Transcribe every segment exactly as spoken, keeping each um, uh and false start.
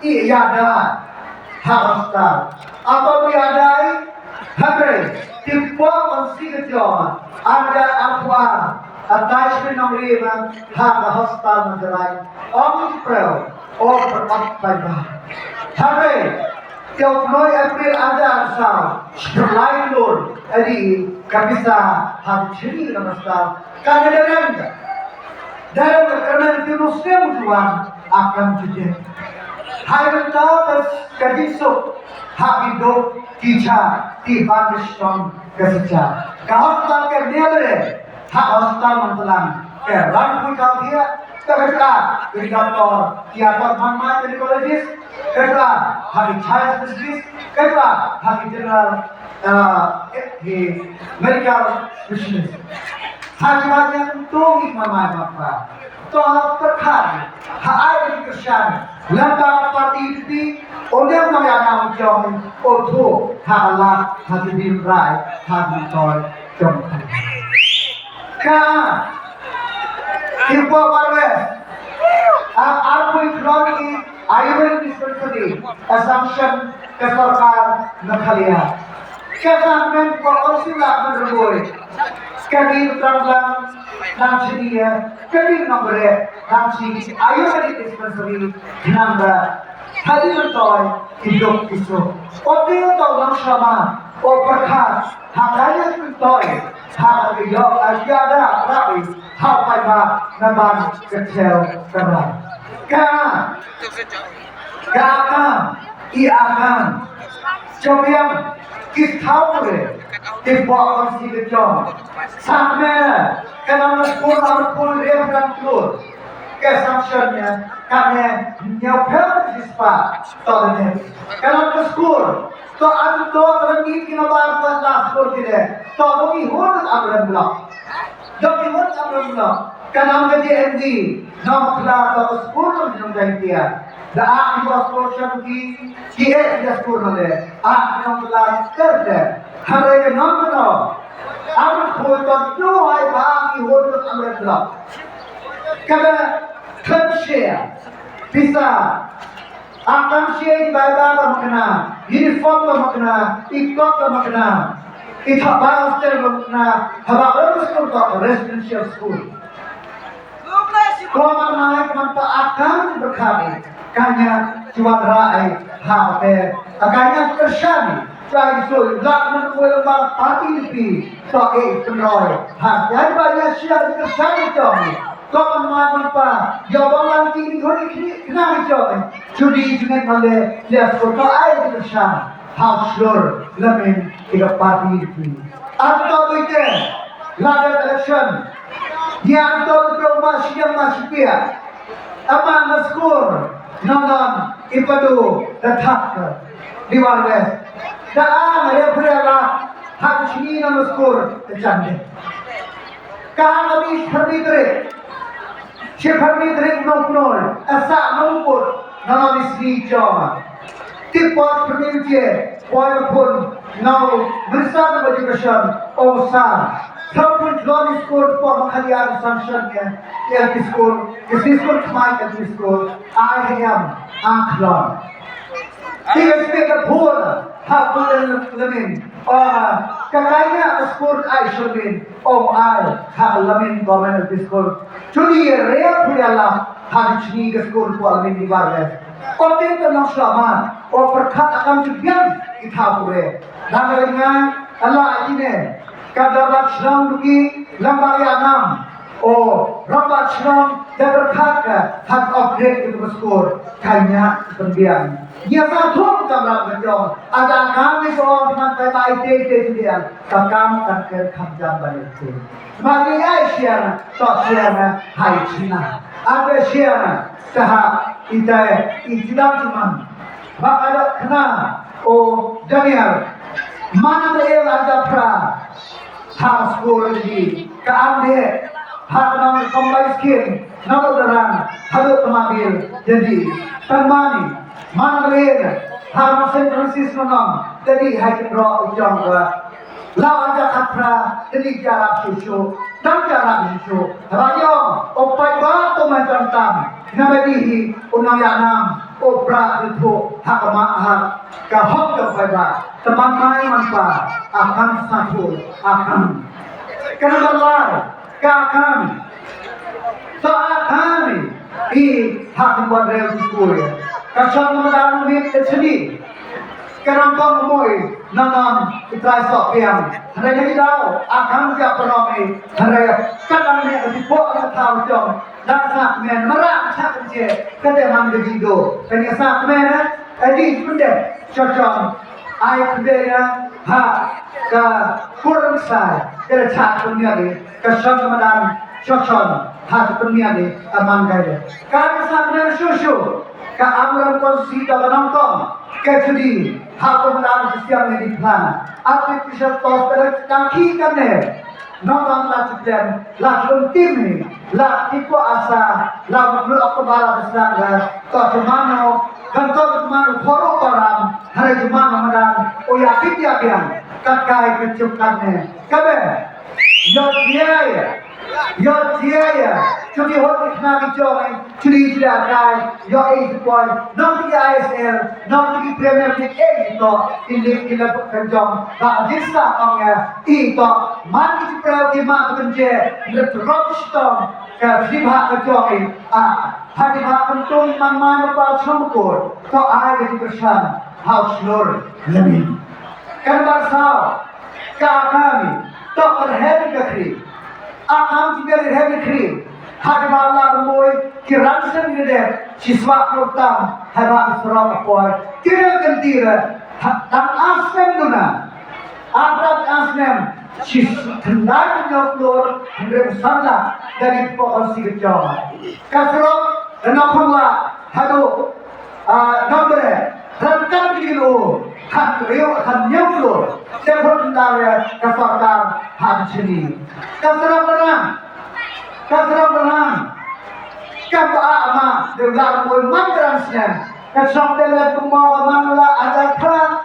ïada ha hostel. Aba ïada i hynrei te pok on si ka jong arda arphuar attachment nongrim ha ka hostel Nongjarai. Ong ki briew o per ot bai ba. Hynrei te u April arda arphuar shipyrlai klur adi ka pisa ha ka chini ka hostel. Ka dei dei Dei ka kyrmen ki Muslim tuan akan jujek. Hai mynta ka jingsuk ha ki duk ki cha ki ban shtong ka sicha. Ka hostel ka niamre ha hostel Mantlang ka rang pui ka thia ka ka ka ki doctor ki apat man man ki psychologist ka ka ha ki child specialist ka ka ha ki general ah, ki medical specialist. Ha ki ba ïa tong i ma mai ma pa. To ha pyrkhat ha ai ki kyrshan lem bad party P P o lem na ïa na u jong o thu ha la ha ki dim rai ha ki toy jong. Ka ki po barwes a arpui khlong ki Ayurvedic dispensary assumption ka sorkar Meghalaya. Ka sangmen ko onsi lak man ruboi. Ka di trang lang nang chini ya, ka di nang bre nang chini ayu ka di dispensary nang ba. Hadi mentoi idok isu. Ote tau nang sama o perkhat hakanya mentoi ha ka yok aja da rabi ha pai ba naban kecil kerang. Ka Ka akam, i akam. Chobiang, ki thaw re, ki bok on si ke chong. Sa me, ka nam na pun, nam na pun, re pran tur. Ka sanction ne, ka ne, nyau phe ki spa, to ne. Ka nam ka school, to an to, to ni ki na bar, to la school ki ne. To ni hon am ren blok. Dok i mut am rum dok. Ka nam ka J N V. Nam kla ka skur nam jong dai tia. Da a i bos ko sham ki. Ki e ki skur nam le. A nam kla ter ter. Hare ka nam ka no. Am ko to do ai ba i hot am rum dok. Ka da kan share. Pisa. Akam share i bai ba ba makna, uniform ba makna, i kok ba makna, i thaba hostel ba makna, haba ba school ba residential school. Ko ma nai man pa akam berkhani, kanya chuan rai ha te, kanya kershani, chai sui, lak man kuel ba party pi, to e penroi, ha, jai ba ya share kershani chong. Ko ma nai man pa, yo ba lan ki ni hori kni, kna chong. Chudi jingit male, lia skur to ai di sha, ha shlur, lamin, tiga party di. Anto bite, laga election. Ni anto bro ma shiyam ma shipia. Ama na skur, nanan, ipadu, da thak, di war west. Da a, ma ya pura la, ha chini na skur, da chande. Ka ha mi shami tre. Shipharni trik nong pnol, asa nong put, nong isni joma. Tip pot pnil je, poi pun, nong, mrisan education, ong sa. Thong pun jloni school, po makhalia sanction ya, L P school, isni school, kmai L P school, ai hayam, akhlon. Ti ka spe ka phone, ha phone lemin. Ah, ka kanya ka skur ai shulmin. Om ai, ha lemin government of the school. Chuni re puyala, ha chini ka skur po lemin di bar le. Om tin ka nong shlama, o perkhat akam chubiang i tha pure. Dan le ngai, ala atine. Ka dapat shlong duki, lamba ya nam. O, Robert Shnong, da berkhat ka, hat upgrade ka skur, kanya pembiang. Nya sa thum kam ram ka jong, ada kami ko ong teman kai bai te te pembiang, ka kam kan ker kam jam balik te. Mari ai share, to share na, hai China. Ada share na, taha, ita, ita teman. Ba ada kena, o, Daniel, mana dia ada pra, Ha skur di ka am de ha ka nang combined scheme na lo daran ha lo kamabil jadi tanmani mana len ha ma Saint Francis no nang jadi ha kin ro u jong wa la anja khatra jadi jarap susu dan jarap susu rayo o pai ba to ma jong tam na ba di hi u nang ya nam Bra tu tu ha ka ma ha ka hok jong paidbah. Te man mai man pa, a kam sa tu, a kam. Ka number lai, ka kam. To a kam i ha ka buat rel tu ku. Ka shong na madan mit te chini. Ka nang kong mui na nam i trai so piang. Hynrei na i dau a kam ja pynlong i. Hynrei ka dang ne ka ti po ka thaw jong. Dak sak men mara chak je ka te man ka jido. Ka ni sak men eh, a di pun de. Chok chok. Ai pun de ya ha ka kurang sai ka chak pun ya ni. Ka shong ka madan chok chok ha ka pun ya ni a man ka de. Ka ni sak men shu shu ka amran kon si ka nang kong ka judi ha ka madan siang ni di plan. Artificial toss ka dang ki ka ne. Nongang la chiklem, la lum tim hi, la tipo asa, la muklu aku bara besang la, to cumano, kan to cumano poro param, hare cumano madan, o ya kit ya biang, kat kai ke chup kat ne, kabe, yo dia ya, yo dia ya, cuti hot ikna ki jong, Chili chili akai, yo eh ti poi, nong ti I S L, nong ti Premier League eh ti to, ti league ti la kan jong, ba jin sa ong ya, eh to, man ti preo ti ma kan je, le trop stom, ka ti ba ka jong eh, ah, ha ti ba kan tung man man pa chong ko, to ai ka ti persan, house lor, lemin. Kan ba sao, ka kami, to kan head ka kri, akam ti beri head ka kri, ha ti ba la mui, Ki rangsen ki dep, shi swa klur tam, haba ki surok apoi. Ki rel kan tira, ha, tang asnem duna. Arap asnem, shi s-, tendai kan nyok klur, hynrem sanla, dari pokon si kejong. Ka surok, kena khongla, hadu, ah, nombre, rangkan ki lu, khat riu, khat nyok klur. Dep hot ndar ya, ka sorkar, ha di sini. Ka surok menang, Ka srong Braham. Ka ba ama de lar mul man gram snem. Ka srong de la tu mo ka man la ada pra.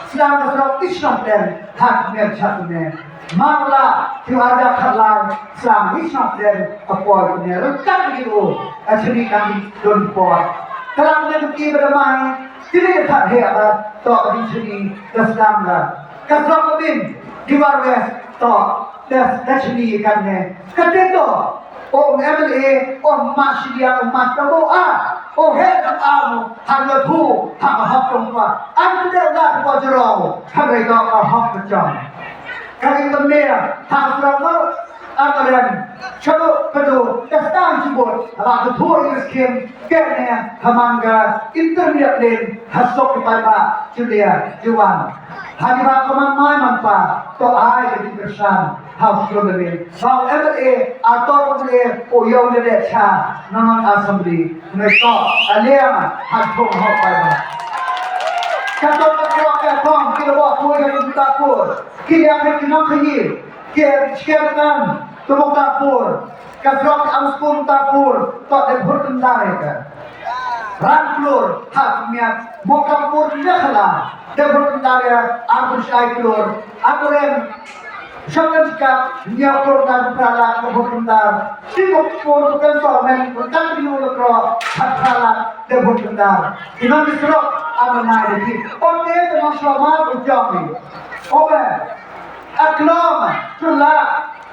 Snem ka srong ti srong den. Hak mer chat ne. Man la tu ada khalai. Snem ti srong den. Ka poi ne. Rengkat di u. A chini kan di don poi. Kalam ne tu ki berdamai. Chini ka that he ba. To di chini. Ka snem la. Ka srong bin. Di war wes. To. Ka, ka chini kan ne. Ka te to. O M L A, o ma shi dia, o ma ta mo a. O he ka a mo, ha lo thu, ha ka hok tong pa. An te da ko jero, ha re ka ka hok ka chang. Ka ri ka me, ha ka ra mo, a ka ren. Chalo ka do, ka sta ji bo, ha ka thu i skim, ke ne, ha man ga, internet len, ha sok ki pai ba, Julia, Juan. Hadi ba ka man mai man pa, to ai ka di persan, ha u slo da bin. Ba u M L A, a to u M L A, o yo de de cha, na man assembly, me to, a le ma, ha to ho pa ba. Ka to ka ko ka ko, ki lo ko ka ta ko, ki ya ka ki no ka yi, ki ya ka kan, to mo ta ko. Ka srok am skul ta pur, to de phut ndar ka. Rang klur, ha miat, mo ka pur ne khala, de phut ndar ya, am shai klur, am rem, shakan ka, nya klur dan prala, de phut ndar. Ti mo pur kan to men, kan di lo kro, ha prala, de phut ndar. Ino di srok, am na de ti. O te de mo shoma u jong ni. O be, a klom, tu la,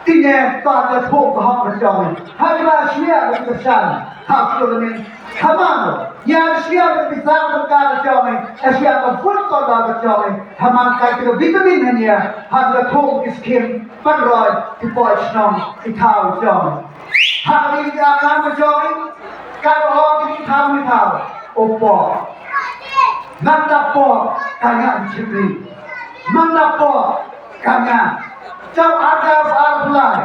Tine, to ka thok ka hok ka jong. Ha ba shia ka shan. Ha ka min. Ha ma no. Ya shia ka pisa ka ka jong. Ya shia ka fut ka ka jong. Ha man ka ka vitamin ne ya. Ha ka thok ki skin. Pan roi. Ki poi shnong. Ki thau jong. Ha ka ka ka jong. Ka ba ki thau ni thau. O po. Nanda po. Ka ya chimri. Nanda po. Kanya, chau ada ba ar pulai.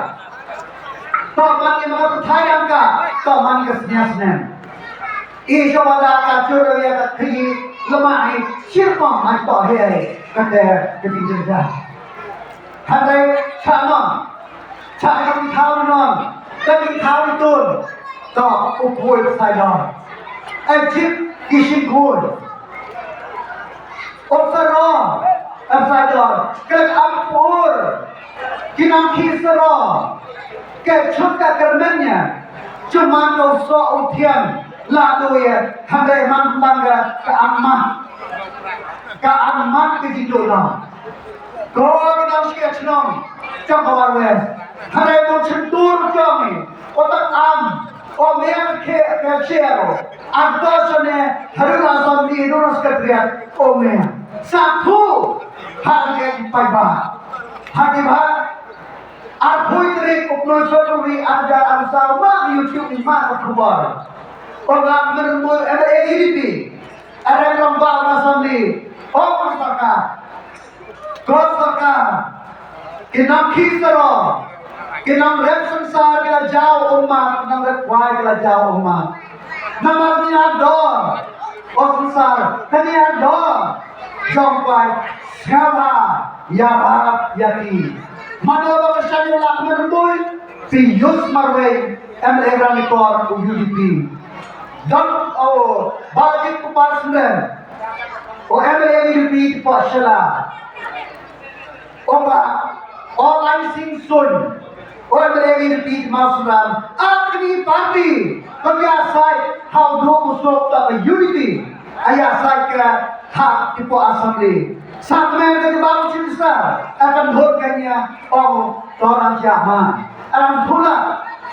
To man ni ma thai angka, to man ka snya snem. I chau ada ka chur ya ka thi lama i chir pom man to he ka te ka di jin da. Hare cha non, cha ka di thau non, ka di thau tun, to u pui sai don. Ai chip ki shin pui. Observe, observe, ke ampur, kinam ki sero, ke chut ka kermenya, cuman do so utian, La doi, hynrei man tang ka, ka amat. Ka amat ka jingduh noh. Ko ki nongshakri shnong jong ka War West. Hynrei bun shyntur jong ngi. O tang am, o meng ke, ke shero. Ar to shane, haduh la som ni, haduh la Secretariat, o meng. Sa thu, ha ki paidbah. Ha ki ba, arphew tarik u February arhajar arphew saw, ma YouTube, ma ka khubor. Ong la Kmen Rymbui M L A U D P. Arem long ba ma samli. Ong ka sorkar. Ko sorkar. Ki nongkhih saro. Ki nongrep synsar ki la jaw ummat, ki nongrep kwai ki la jaw ummat. Namar ngi ardor. O synsar, ngi ardor. Jong kwai, sngap ha, ïarap ïaki. Mano ba ka shane la Kmen Rymbui, Piyush Marwein, M L A Ranikor, U D P. Don, o, Balaji Kupar Sundar, o M L A U D P, Pashela. O ba, o Laising Sun, o M L A U D P Mawsynram, a kini party, ka ïa sai, ha u duk u suk ta ka unity, a ïa sai ka ha ki po assembly. Sa kmen ka jubab u Chief Minister, a kan dhon ka nia, ong to ram sia ma. A ram thula,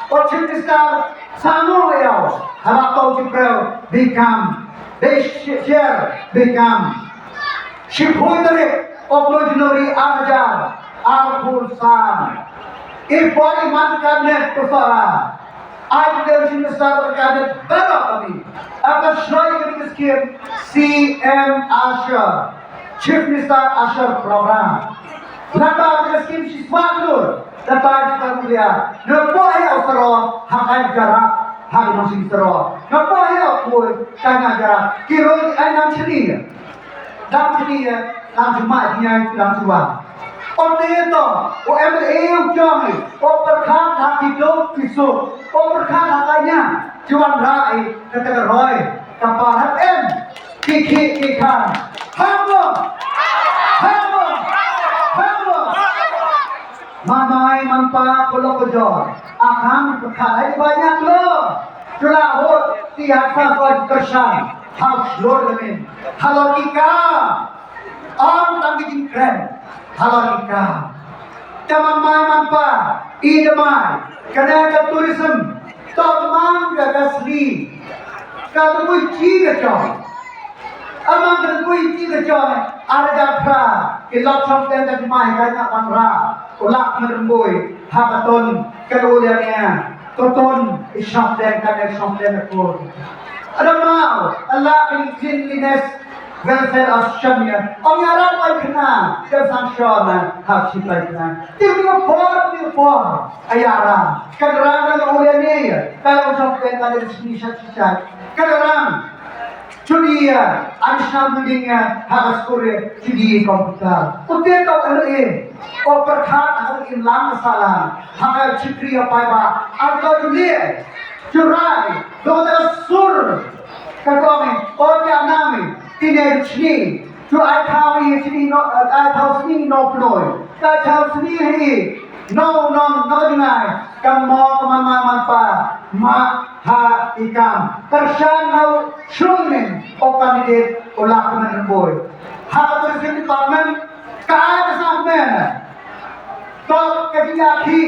o Chief Minister, sa no ïa, ha ba to Chief Minister, become, be share, become. Shiphew tarik, October January, arhajar arphew san. Ipor iman ka cabinet pyrsa. Ai ka Chief Minister ka cabinet baroh kami. Apa shlai ka skim C M ASHA. Chief Minister ASHA program. Lada ka skim shi swat lut. Lada ka mulia. Napoh ïa u saro, ha ka ïa jarap, ha ka nong sing saro. Napoh ïa u pui, ka ïa jarap. Ki roi ai nang shini. Dang kini ya, dang jumai kini ya, dang jua. Ote to, o M L A u jong, o pyrkhat ha ki duk ki suk, o pyrkhat ha ka nia, juan rai, kata ka roi, ka pa hap em, ki ki ki kan. Hamo, hamo, hamo. Manai manpa ko lo ko jor. Akam pyrkhat ai banyak lo. Kela hot ti hasa ko kersan. Hal slor lemin. Halo kika. Am tang ki jingkren. Halo kika. Taman mai manpa. I damai. Kena ka tourism. Tau mang ka kasri. Ka tungui chi ka chong. Amang ka tungui chi ka chong. Ara jak pra. Ki lok chong ten ka jumai ka nyak man ra. U lak man rembui. Ha ka ton. Ka u liang ya. Ka ton. I shop ten ka ne shop ten ka kur. Ada mau. Ala ka cleanliness. Welfare of Shamia. Ong ya ram pai kena. Ka sang shona. Ha shi pai kena. Ti ni por, ni por. Ayara, ka rang ka ulia ne, ka ong song ka ka de sini sat sat. Ka rang. Chudi ya, an sham ding ya, ha ka skul ya, chudi komputer. Ute ka ulia, o perkhat ha ka imlang sala, ha ka chikri ya pai ba, an ka chudi, churai, do da sur, ka dong, o ya nami, tine chni, Chu ai thau hi chini no, ai thau sini no pnoi. Ai thau sini hi no no no ngai. Kam mo kam man man pa ma ha i kam. Karshan nau shung min o candidate o lak man boy. Ha ka tourism department ka ai ka sa men. To ka jingïakhih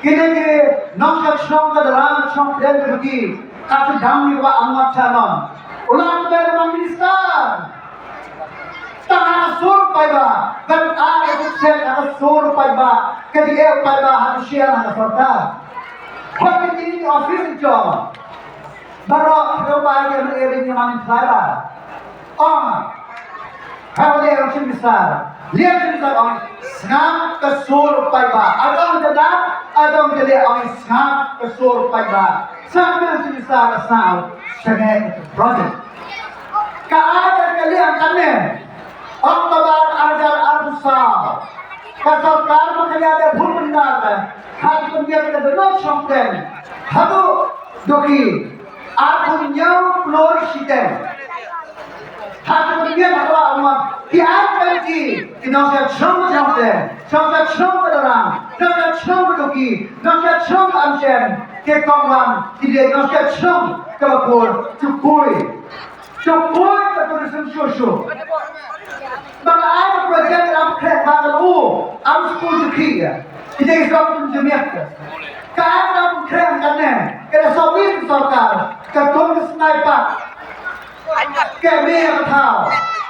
kine ki nongshong ka dalam shong pdeng ka baki ka sdang ni ba amot chanon. Ulang pdeng ba minister. Tang ha ka sur paidbah, ban ar ka sukset ha ka sur paidbah, ka jingeh paidbah ha ka shiang ha ka sorkar. Khot ka jingïakhih office jong. Baroh ka bai ka ri ri ni man thlai ba. Ong. Ka leh u Chief Minister. Leh u Chief Minister ong sngap ka sur paidbah. Adong ka da, adong ka leh ong sngap ka sur paidbah. Sngap ka Chief Minister ka saw. Sngap project. Ka ai ka liang kane. October arhajar arphew saw. Ka sorkar Meghalaya da bun bynta ka. Ka pynbiang ka dano shongten. Haduh doki. Arphew hynñiew klur shiteng. Ha ka pynbiang ha ka la ummat ki ai ka ji ki nongshad shnong ka jong te, nongshad shnong ka Darrang, nongshad shnong ka Duki, nongshad shnong ka Umsyen, ki kong wan ki dei nongshad shnong ka Bakur. Shu poi, shu poi ka tourism shuh shuh. Ba ka ai ka project ram khreh ba ka u am skul shu khih ïa ki dei shnong kum jemiat ka. Ka ai ka ram khreh kane ka da sawit sorkar ka tung ka snai pat. Ka mih ka thaw,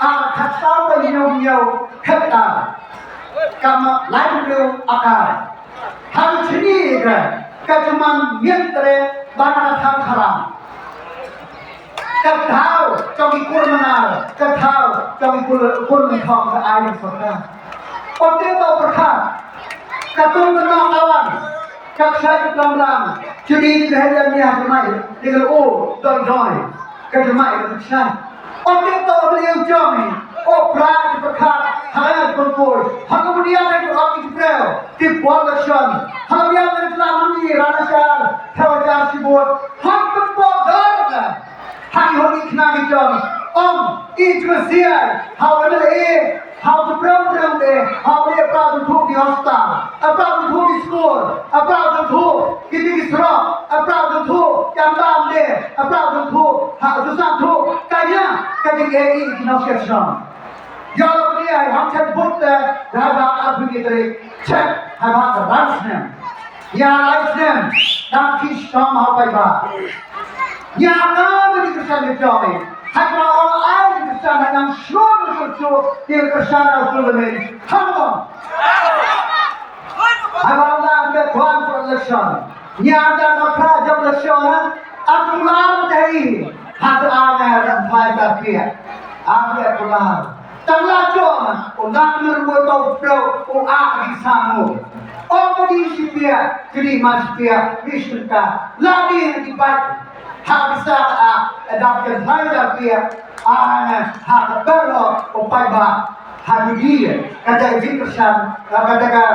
a khatsaw ba hynñiew hynñiew hektar. Ka ma lai hynñiew akar. Ha ka chini ka, ka jumang miet tre ba na ka thang kharam. Ka thaw jong ki kur Mawnar, ka thaw jong ki kur, kur Mynthong ka ai na sorkar. Ote to pyrkhat ka tung ka nong awan. Ka kshaid ka plang plang. Juni ka hei ïa nia ka mai. Ni ka u doi doi. Ka jumai ka kshaid. O te to ba liu jong ni. O pra ki pyrkhat. Ha ka pun pun. Ha ka mudia ka ki ot ki breu. Ki pon ka shon. Ha ka biang ka jela mani rana shar. Thaw jar shibut. Ha ka pun dor ka. Ha ki hok ki kna ki jong. Ong i jua siai. Ha ka le. Hau tu prem prem de, hau de pra tu thu di hospital, a pra tu thu di school, a pra tu thu di di sro, a pra tu thu jam dam de, a pra tu thu ha tu sa thu kanya ka di e i di no ke sro. Ya lo ni ai ham chet but de, da ba a tu di tre chet ha ba ka ran snem. Ya lai snem, na ki stom ha pai ba. Ïa ka ba di Khristan di jong i. Haba ong ai di Khristan ha nang shlur shlur shlur di Khristan ha shlur lem. Haba. Haba ong ai di Khristan election. Ïa ka ma pra jong election ha. Aku lam te i. Haba ong ai di Khristan ta pia. Aku lam. Tang la jong u lam mer mo to pro u a di samu. Ong di sipia, di ma sipia, di sipia. La di di bai. Ha ka pisa ka a, e dap ke hlai da pia, a ne, ha ka bero, o pai ba, ha di di, ka da jin ka shan, ka ka da ka,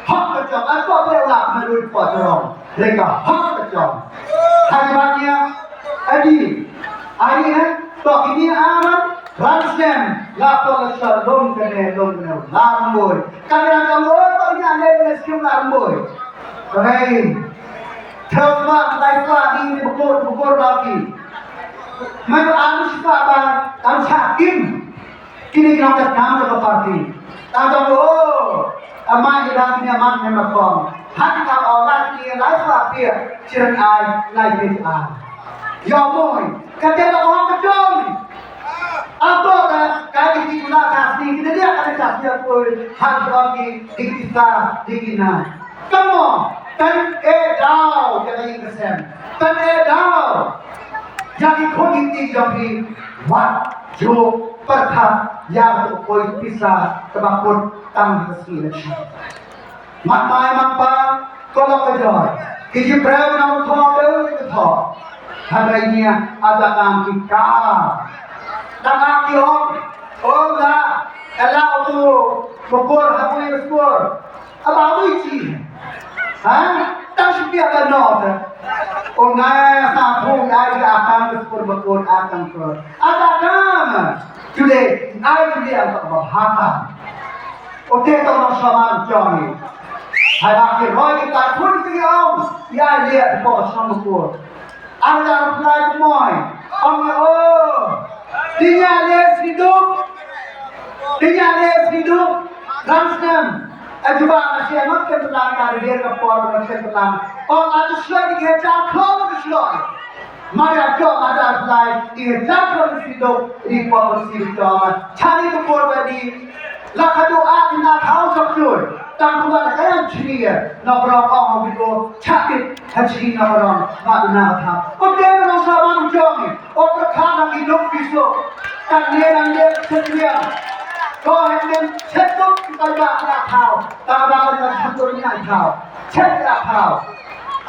hok ka jong, a ko bre la, ma lui po jong, le ka hok ka jong. Ha di ba nia, a di, a di ne, to ki ni a man, ran snem, la po la sha lom ka ne, lom ka ne, la moi. Ka ne, ka moi, to nia ne, ne skim la moi. Ka ne, Thok ma lai fa di ni bukur bukur ba ki. Mai ba am spa ba am sa kim. Kini ki nong kat kam ka parti. Ta dong o. Ama ila kini aman me ma kong. Han ka o la kini lai fa pia. Chiran ai lai pia ai. Yo moi. Ka te la o ka jong. Ato ka ka ki ki la ka sni ki dia ka ka sni ko. Han ko ki di ki sa di ki na. Come on, pyneh daw ïa ka ïing ka sem. Pyneh daw ïa ki khun ki kti jong phi. Wat ju pyrkhat ïa ka koi pisa kaba kut tang ha ka sngi election. Mat mai mat pa, ko lok ka joi. Ki jingbriew nang thok, briew ki thok. Hynrei nia ada kam ki ka. Tang ki ong, ong da, ela tu, bukur, ha bui bukur. Aba wi chi. Ha? Tang shi pia ka no ta. O nai sa thong ai ka akam ka kur ba kur akam kur. Ada kam. Today, ai today ang ka ba ha ka. O te to no shaman jong ni. Hai ba ki roi ki ta thun ki ong. Ya le ko shaman kur. Ang dang pynlait moi. Ong o. Dinya le siduk. Dinya le siduk. Ram snem. Ajuba na siya mat kan tulang ka rir ka por na siya tulang. Ong atu shlai di ke chang klong ka shlai. Mara jo mara pynlait di ke chang klong siduk. Di por siduk. Chani tu por ba di. La ka dua a ina thau sok chun. Tang kuma la ka yang chini ya. Na brong ong ha video. Chakit ha chini na brong. Ma ina thau. Ko te na sa man jong. O ka kha na ki duk ki sok. Kan ne na ne chet liang. Ko hen den chet duk ki ta ba na thau. Ta ba na chet duk na thau. Chet na thau.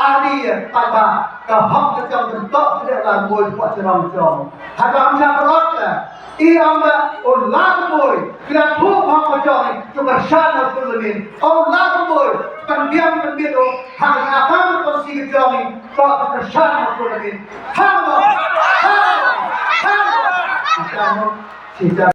Ani ta ba ka hok ka jong ka tok ka la mo ko jong jong. Ha ka am cha rot. I ong ba u lar boi, kra thu hok ka jong, tu ka shan na tu min. U lar boi, pan biang pan biang tu, ha ka kam ko si ka jong, tu ka shan na tu min. Ha mo, ha mo, ha mo. Kita